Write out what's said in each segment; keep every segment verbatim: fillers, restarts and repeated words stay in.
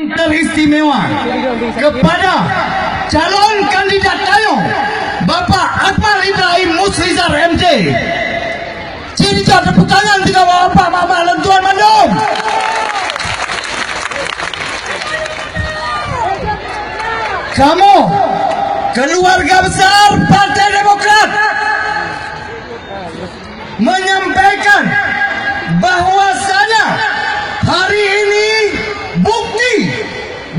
Teristimewa kepada calon kandidat tanyoe, Bapak Akmal Ibrahim Musrizar M J. Cit jok tepuk tangan sigoe bak Bapak, Mak, Mak lôn tuan mandum. Kamoe, keluarga besar Partai Demokrat, menyampaikan bahwasanya hari ini bukti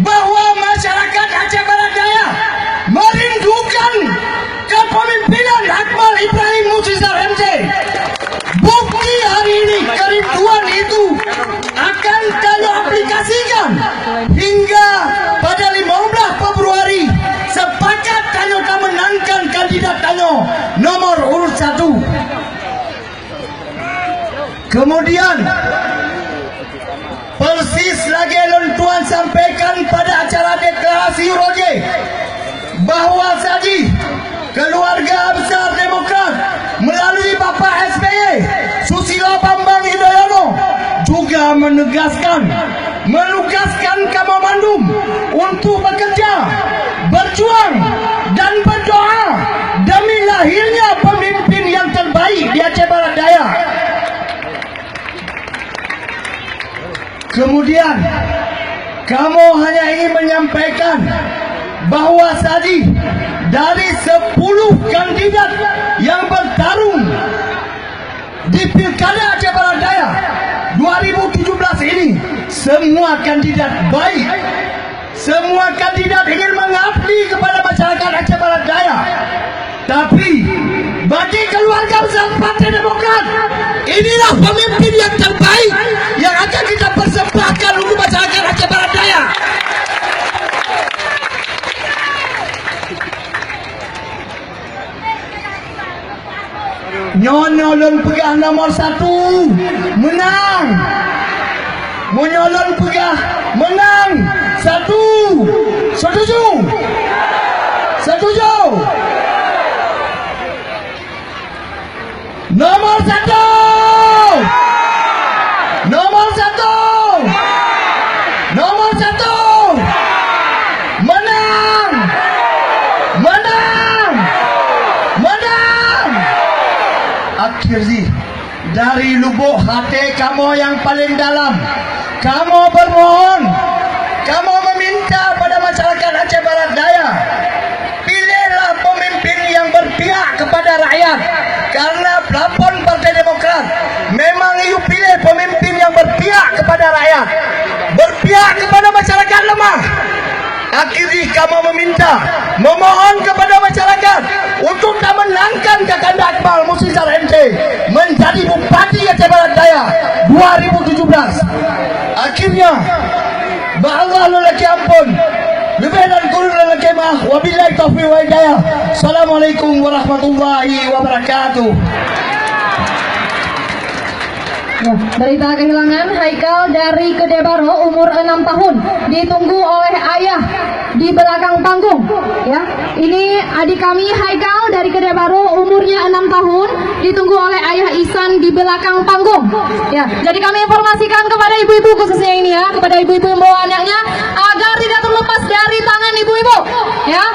bahwa masyarakat Aceh Barat Daya merindukan kepemimpinan Akmal Ibrahim Musrizar M J. Bukti hari ini kerinduan itu akan tanyoe aplikasikan hingga pada lima belas Februari, sepakat tanyoe tamenangkan kandidat tanyoe nomor urut satu. Kemudian, persis lagée lôn tuan sampaikan pada acara deklarasi uroe jih, bahwa saji keluarga besar Demokrat melalui Bapak S B Y, Susilo Bambang Yudhoyono, juga menegaskan, menugaskan kamoe mandum untuk bekerja, berjuang, dan berdoa demi lahirnya pemimpin yang terbaik di Aceh Barat Daya. Kemudian, kamoe hanya ingin menyampaikan bahwa saji dari sepuluh kandidat yang bertarung di Pilkada Aceh Barat Daya dua ribu tujuh belas ini, semua kandidat baik. Semua kandidat ingin mengabdi kepada masyarakat Aceh Barat Daya. Tapi, bagi keluarga besar Partai Demokrat, inilah pemimpin yang terbaik yang akan kita persembahkan untuk masyarakat Aceh Barat Daya. Nyoe, nyoe lôn peugah nomor satu, menang. Meunyoe lôn peugah menang, satu. Setuju? Setuju? Nomor satu! Nomor satu! Nomor satu! Menang! Menang! Menang! Akhir jih, dari lubuk hati kamoe nyang paling dalam, kamoe bermohon, kamoe meminta pada masyarakat Aceh Barat Daya, pilihlah pemimpin yang berpihak kepada rakyat. Karena plafon Partai Demokrat memang yue pilih pemimpin yang berpihak kepada rakyat, berpihak kepada masyarakat lemah. Akhir jih kamoe meminta, memohon kepada masyarakat untuk tamenangkan Kakanda Akmal Musrizar M J menjadi Bupati Aceh Barat Daya dua ribu tujuh belas. Akhirnya, bak Allah lôn lakée amphon, leubeh dan kureueng lôn lakée meu'ah. Wabillahi taufiq wal hidayah. Assalamualaikum warahmatullahi wabarakatuh. Ya, berita kehilangan Haikal dari Kedebaro, umur enam tahun, ditunggu oleh ayah di belakang panggung. Ya, ini adik kami Haikal dari Kedebaro, umurnya enam tahun, ditunggu oleh ayah Ihsan di belakang panggung. Ya, jadi kami informasikan kepada ibu-ibu khususnya ini ya, kepada ibu-ibu yang bawa anaknya agar tidak terlepas dari tangan ibu-ibu. Ya,